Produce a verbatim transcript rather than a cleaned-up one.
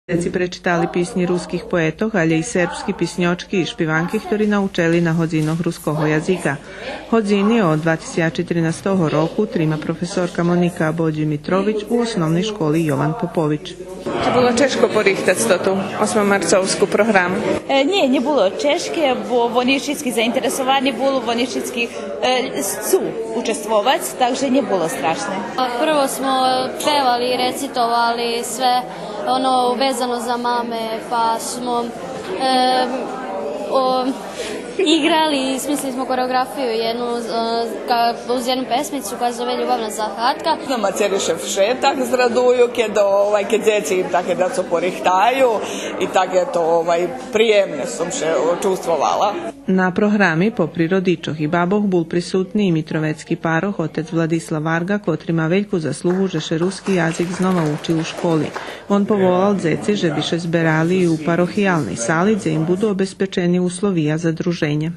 Дзеци пречитали писнї руских поетох, алє и сербски писньочки и шпиванки хтори научели на годзинох руского язика. Годзини од два тисячи тринастого року трима професорка Моника Бодї-Митрович у Основней школи Йован Попович. Чи було чежко порихтац тоту осмомарцовску програму? Е, нє, нє було чежке, бо вони шицки заинтересовани були, вони шицки, е, сцу участвовац, так же нє було страшне. Прво смо певали и рецитовали све оно везано за маме, па смо, е, о, играли и смислили смо хореоґрафию єдну, е, ка-, уз єдну песмицу која се зове Љубавна загадка. З нама цели шеф ше так зрадую, кед, овай, кед дзеци им таке дацо порихтаю и так, ето, овай, приємне сом ше чувствовала. На програми, попри родичох и бабох, бул присутни и митровецки парох, отец Владислав Варґа, котри ма вельку заслугу же ше руски язик знова учи у школи. Вон поволал дзеци же би ше зберали и у парохиялней сали, дзе им буду обезпечени условия за друженє.